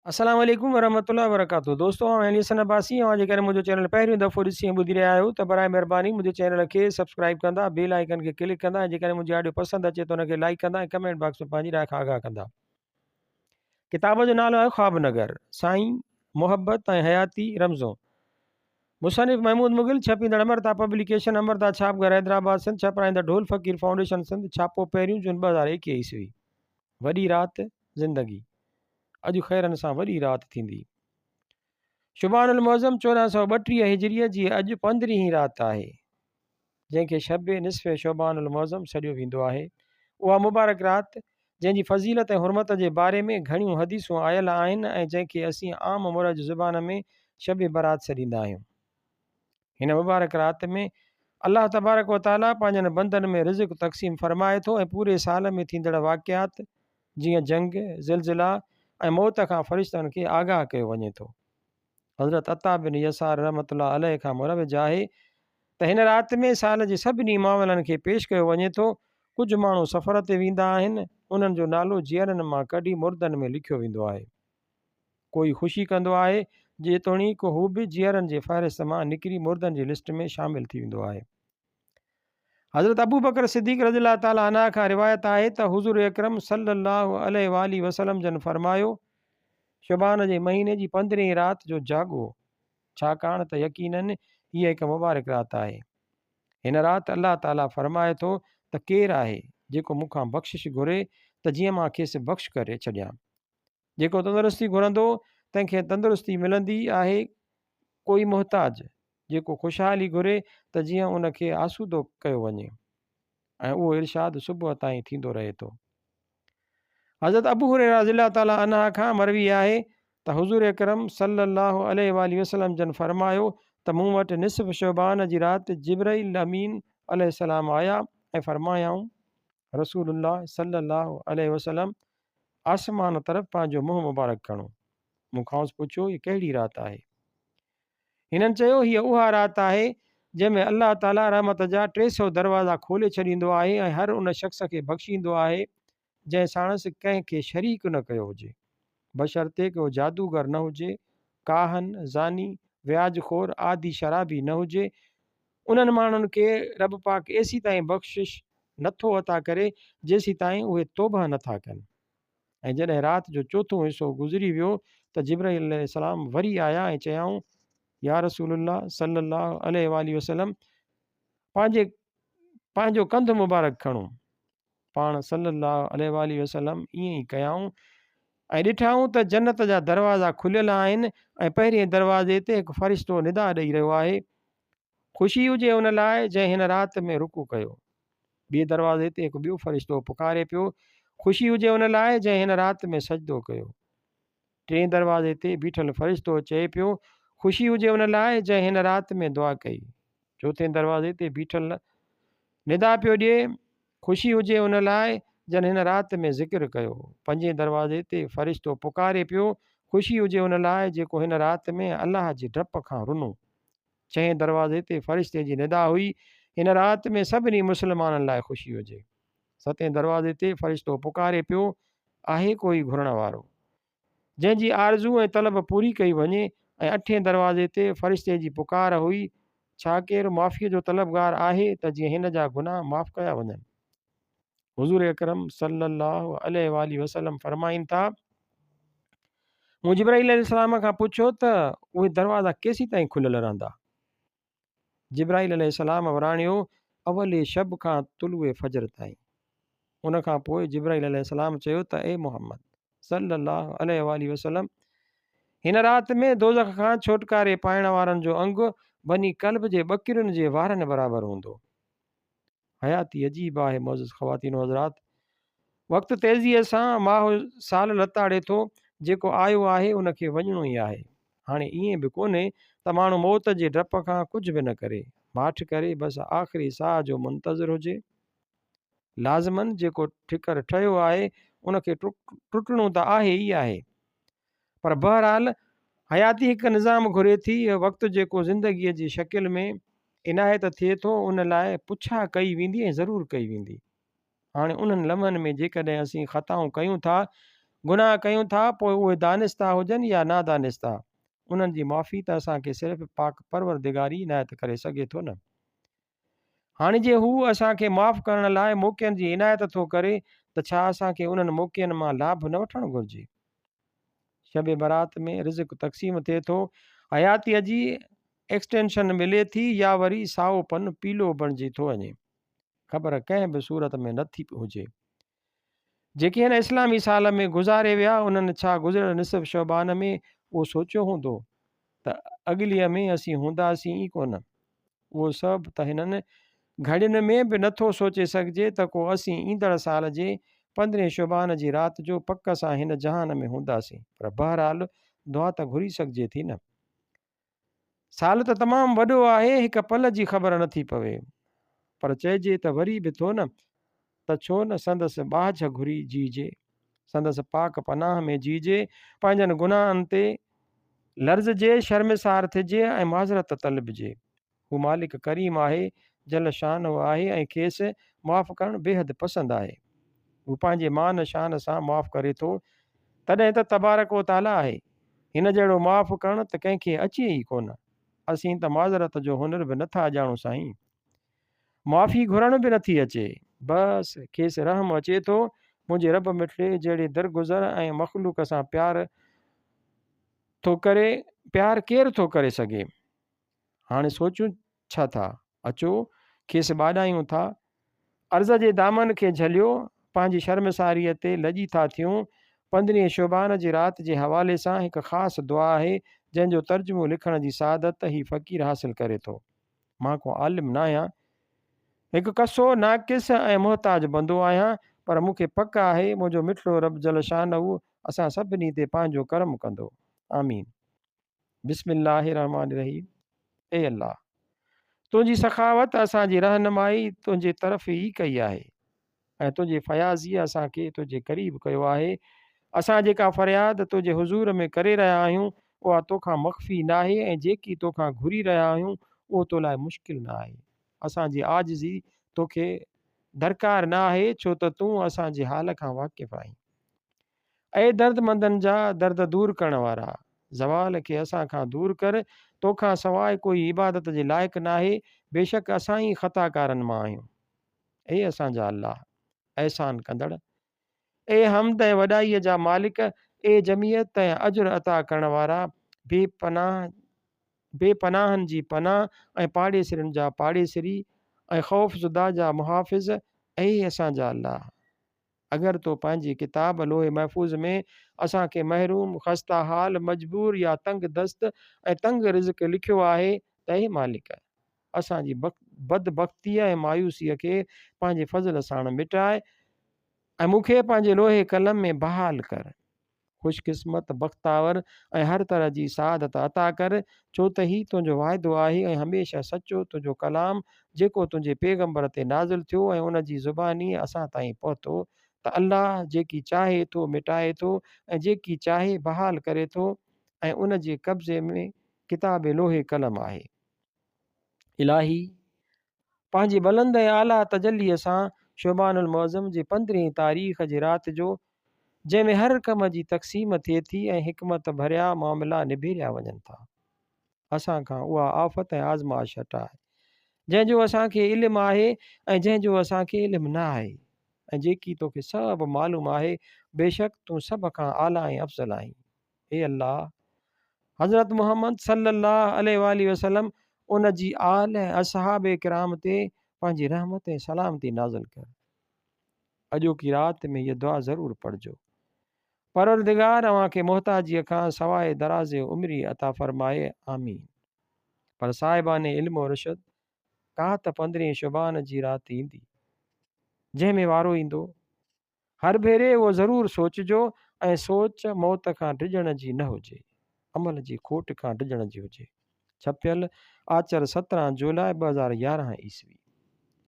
السلام عليڪم ورحمة الله وبرڪاته دوستو آئون علي حسن عباسي اوهان جيڪڏهن منهنجو چينل پهريون دفعو ڏسي ۽ ٻڌي رهيا آهيو ته برائي مهرباني منهنجي چينل کي سبسڪرائب ڪندا بيل آئيڪن کي ڪلڪ ڪندا ۽ جيڪڏهن منهنجي آڊيو پسند اچي ته ان کي لائيڪ ڪندا ۽ ڪمينٽ باڪس ۾ پنهنجي راء کان آگاهه ڪندا. ڪتاب جو نالو آهي خواب نگر، سائين، محبت ۽ حياتي، رمزون. مصنف محمود مغل، ڇپيندڙ امرتا پبليڪيشن، امرتا ڇاپ گهر حيدرآباد سنڌ، ڇپرائيندڙ ڍول فقير فائونڊيشن سنڌ، ڇاپو پهريون جون 2021 عيسوي. وڏي رات، زندگي. اڄ خيرن سان وڏي رات ٿيندي. شعبان المعظم 1432 هجريء جي اڄ پندرهين رات آهي، جنهن کي شب نصف شعبان المعظم سڏيو ويندو آهي. اها مبارڪ رات، جنهن جي فضيلت ۽ حرمت جي باري ۾ گهڻيون حديثون آيل آهن ۽ جنهن کي اسين عام مروج زبان ۾ شب برات سڏيندا آهيون. هن مبارڪ رات ۾ الله تبارڪ و تعاليٰ پنهنجن بندن ۾ رزق تقسيم فرمائي ٿو ۽ پوري سال ۾ ٿيندڙ واقعات جيئن جنگ، زلزلا ۽ موت کان فرشتن کي آگاهه ڪيو وڃي ٿو. حضرت عطا بن يسار رحمة الله عليه کان مروج آهي ته هن رات ۾ سال جي سڀني معاملن کي پيش ڪيو وڃي ٿو. ڪجهه ماڻهو سفر تي ويندا آهن، انهن جو نالو جيئرن مان ڪڍي مردن ۾ لکيو ويندو آهي. ڪوئي خوشي ڪندو آهي، جيتوڻيڪ هو به جيئرن جي فهرست مان نڪري مردن جي لسٽ ۾ شامل ٿي ويندو آهي. حضرت ابوبڪر صديق رضي الله تعالٰي عنه کان روايت آهي ته حضور اڪرم صلي الله عليه واٰله وسلم جن فرمايو، شعبان جي مهيني جي پندرهين رات جو جاڳو، ڇاڪاڻ ته يقيناً هيء هڪ مبارڪ رات آهي. هن رات الله تعالٰي فرمائي ٿو ته ڪير آهي جيڪو مون کان بخشش گهري ته جيئن مان کيس بخش ڪري ڇڏيان. جيڪو تندرستي گهرندو تنهن کي تندرستي ملندي آهي، ڪوئي محتاج جيڪو خوشحالي گهري ته جيئن ان کي آسودو ڪيو وڃي ۽ اهو ارشاد صبح تائين ٿيندو رهي ٿو. حضرت ابو هريره رضي الله تعالٰي عنه کان مروي آهي ته حضور اڪرم صلي الله عليه واٰله وسلم جن فرمايو ته مون وٽ نصف شعبان جي رات جبرئيل امين عليه السلام آيا ۽ فرمايائون، رسول الله صلي الله عليه وسلم آسمان طرف پنهنجو منهن مبارڪ کڻو. مون کانئس پڇيو، هيء ڪهڙي رات آهي؟ هنن چيو، هيء اها رات آهي، جنهن ۾ الله تعاليٰ رحمت جا 300 دروازا کولي ڇڏيندو آهي ۽ هر ان شخص کي بخشيندو آهي، جنهن ساڻس ڪنهن کي شريڪ نه ڪيو هجي، بشرطيڪ هو جادوگر نه هجي، ڪاهن، زاني، وياج خور، عادي شرابي نه هجي، انهن ماڻهن کي رب پاڪ ايسيتائين بخشش نه ٿو عطا ڪري جيسيتائين اهي توبهه نه ٿا ڪن. ۽ جڏهن رات جو چوٿون حصو گذري ويو ته جبرائيل عليه السلام وري آيا ۽ چيائون يا رسول الله صلي الله عليه واٰله وسلم پنهنجي پنهنجو ڪنڌ مبارڪ کڻو. پاڻ صلّي اللّٰه عليه واٰله وسلّم ائين ئي ڪيائون ۽ ڏٺائون ته جنت جا دروازا کليل آهن ۽ پهرئين دروازي تي هڪ فرشتو ندا ڏئي رهيو آهي، خوشي هجي ان لاء جنهن هن رات ۾ رڪوع ڪيو. ٻئي دروازي تي هڪ ٻيو فرشتو پڪاري پيو، خوشي هجي ان لاء جنهن هن رات ۾ سجدو ڪيو. ٽئين دروازي تي بيٺل فرشتو چئي پيو، خوشي هجي ان لاء جنهن هن رات ۾ دعا ڪئي. چوٿين دروازي تي بيٺل ندا پيو ڏئي، خوشي هجي ان لاء جن هن رات ۾ ذڪر ڪيو. پنجين دروازي تي فرشتو پڪاري پيو، خوشي هجي ان لاء جيڪو هن رات ۾ الله جي ڊپ کان رنو. ڇهين دروازي تي فرشتي جي ندا هئي، هن رات ۾ سڀني مسلمانن لاء خوشي هجي. ستين دروازي تي فرشتو پڪاري پيو، آهي ڪوئي گهرڻ وارو؟ جنهن جي آرزو ۽ طلب پوري ڪئي وڃي ۽ اٺين دروازي تي فرشتي جي پڪار هئي، ڇا ڪير معافيء جو طلبگار آهي ته جيئن هن جا گناهه معاف ڪيا وڃن؟ حضور اڪرم صلي الله عليه واٰله وسلم فرمائن ٿا، مون جبرائيل عليه السلام کان پڇيو ته اهي دروازا ڪيسيتائين کليل رهندا؟ جبرائيل عليه السلام وراڻيو، اول شب کان طلوع فجر تائين. ان کان پوء جبرائيل عليه السلام چيو ته اي محمد صلي الله عليه واٰله وسلم! هن رات ۾ دوزخ کان ڇوٽڪاري پائڻ وارن جو انگ بني ڪلب جي ٻڪرين جي وارن برابر هوندو. حياتي عجيب آهي معزز خواتين و حضرات! وقت تيزيء سان ماهه سال لتاڙي ٿو، جيڪو آيو آهي ان کي وڃڻو ئي آهي. هاڻي ائين به ڪونهي ته ماڻهو موت جي ڊپ کان ڪجهه به نه ڪري، ماٺ ڪري بس آخري ساهه جو منتظر هجي. لازماً جيڪو ٺڪر ٺهيو آهي ان کي ٽٽڻو ته آهي ئي آهي. پر بهرحال حياتي هڪ نظام گهري ٿي، وقت جيڪو زندگيء جي شڪل ۾ عنايت ٿئي ٿو ان لاء پڇا ڪئي ويندي ۽ ضرور ڪئي ويندي. هاڻي انهن لمحن ۾ جيڪڏهن اسين خطائون ڪيون ٿا، گناهه ڪيون ٿا، پوء اهي دانسته هجن يا نادانسته، انهن جي معافي ته اسان کي صرف پاڪ پروردگار ئي عنايت ڪري سگهي ٿو نه. هاڻي جي هو اسان کي معاف ڪرڻ لاء موقعن جي عنايت ٿو ڪري ته ڇا اسان کي انهن موقعن مان لاڀ نه وٺڻ گهرجي؟ شب برات ۾ رزق تقسيم ٿئي ٿو، حياتيء جي ايڪسٽينشن ملي ٿي يا وري سائو پن پيلو بڻجي ٿو وڃي. خبر ڪنهن به صورت ۾ نه ٿي هجي. جيڪي هن اسلامي سال ۾ گذاري ويا انهن ڇا گذريل نصف شعبان ۾ اهو سوچيو هوندو ته اڳليء ۾ اسين هونداسين ئي ڪونه. اهو سڀ ته هنن گهڙين ۾ به نٿو سوچي سگهجي ته ڪو اسين ايندڙ سال جي پندرهين شعبان جي رات جو پڪ سان هن جهان ۾ هونداسين پر بهرحال دعا ته گهري سگهجي ٿي نه. سال ته تمام وڏو آهي هڪ پل جي خبر نٿي پوي پر چئجي ته وري به ٿو نه ته ڇو نه سندس ٻاجهه گهري جيجي، سندس پاڪ پناهه ۾ جيجي، پنهنجن گناهن تي لرزجي، شرمسار ٿجي ۽ معذرت طلبجي. هو مالڪ ڪريم آهي، جل شانه آهي ۽ کيس معاف ڪرڻ بيحد پسند آهي. هو پنهنجي مان شان سان معاف ڪري ٿو، تڏهن ته تبارڪ و تعاليٰ آهي. هن جهڙو معاف ڪرڻ ته ڪنهن کي اچي ئي ڪونه. اسين ته معذرت جو هنر به نٿا ڄاڻون سائين. معافي گهرڻ به نٿي اچي. بس کيس رحم اچي ٿو. منهنجي رب مٺڙي جهڙي درگذر ۽ مخلوق سان پيار ٿو ڪري، پيار ڪير ٿو ڪري سگهي؟ هاڻي سوچيون ڇا ٿا؟ اچو کيس ٻاڏايون ٿا. عرض جي دامن کي جهليو، پنهنجي شرمساريء تي لڄي ٿا ٿيون. پندرهين شعبان جي رات جي حوالي سان هڪ خاص دعا آهي، جنهن جو ترجمو لکڻ جي سعادت هي فقير حاصل ڪري ٿو. مان ڪو عالم ناهيان، هڪ ڪسو، ناقص ۽ محتاج بندو آهيان، پر مون کي پڪ آهي، منهنجو مٺڙو رب جل شانه اسان سڀني تي پنهنجو ڪرم ڪندو. آمين. بسم الله الرحمٰن الرحيم اي الله! تنهنجي سخاوت اسان جي رهنمائي تنهنجي طرف ئي ڪئي آهي. ۽ تنهنجي فياضيء اسان کي تنهنجي قريب ڪيو آهي. اسان جيڪا فرياد تنهنجي حضور ۾ ڪري رهيا آهيون، اها توکان مخفي ناهي ۽ جيڪي توکان گهري رهيا آهيون، اهو تو لاء مشڪل نه آهي. اسان جي عاجزي توکي درڪار نه آهي، ڇو ته تون اسان جي حال کان واقف آهين. اي دردمندن جا درد دور ڪرڻ وارا! زوال کي اسان کان دور ڪر، توکان سواء ڪوئي عبادت جي لائق ناهي، بيشڪ اسان ئي خطاڪارن مان آهيون. اي اسان جا الله! احسان ڪندڙ! اي حمد ۽ وڏائيء جا مالڪ! اي جمعيت ۽ اجر عطا ڪرڻ وارا! بي پناهه بي پناهن جي پناهه ۽ پاڙيسرين جا پاڙيسري ۽ خوف زده جا محافظ! اي اسان جا الله! اگر تو پنهنجي ڪتاب لوح محفوظ ۾ اسان کي محروم، خسته حال، مجبور يا تنگ دست ۽ تنگ رزق لکيو آهي ته اي مالڪ! اسان جي بدبختيء ۽ مايوسيء کي پنهنجي فضل ساڻ مٽاء ۽ مون کي پنهنجي لوح قلم ۾ بحال ڪر. خوش قسمت، بختاور ۽ هر طرح جي سعادت عطا ڪر، ڇو ته هي تنهنجو وعدو آهي ۽ هميشه سچو تنهنجو ڪلام جيڪو تنهنجي پيغمبر تي نازل ٿيو ۽ ان جي زباني اسان تائين پهتو ته الله جيڪي چاهي ٿو مٽائي ٿو ۽ جيڪي چاهي بحال ڪري ٿو ۽ ان جي قبضي ۾ ڪتاب لوح قلم آهي. الاهي پنهنجي بلند ۽ اعليٰ تجليء سان شعبان المعظم جي پندرهين تاريخ جي رات جو، جنهن ۾ هر ڪم جي تقسيم ٿئي ٿي ۽ حڪمت ڀريا معاملا نبيريا وڃن ٿا، اسان کان اها آفت ۽ آزمائش هٽاء، جنهن جو اسان کي علم آهي ۽ جنهن جو اسان کي علم نه آهي ۽ جيڪي توکي سڀ معلوم آهي، بيشڪ تون سڀ کان اعليٰ ۽ افضل آهين. اي الله! حضرت محمد صلّي الله عليه واٰله وسلّم ان جي آل ۽ اصحاب ڪرام تي پنهنجي رحمت ۽ سلامتي نازل ڪر. اڄوڪي رات ۾ هيء دعا ضرور پڙهجو. پروردگار اوهان کي محتاجيء کان سواء دراز عمري عطا فرمائي. آمين. پر صاحبان علم و رشد ڪا ته پندرهين شعبان جي رات ايندي، جنهن ۾ وارو ايندو. هر ڀيري اهو ضرور سوچجو ۽ سوچ موت کان ڊڄڻ جي نه هجي، عمل جي کوٽ کان ڊڄڻ جي هجي. ڇپيل، آچر 17 جولاء 2011 عيسوي.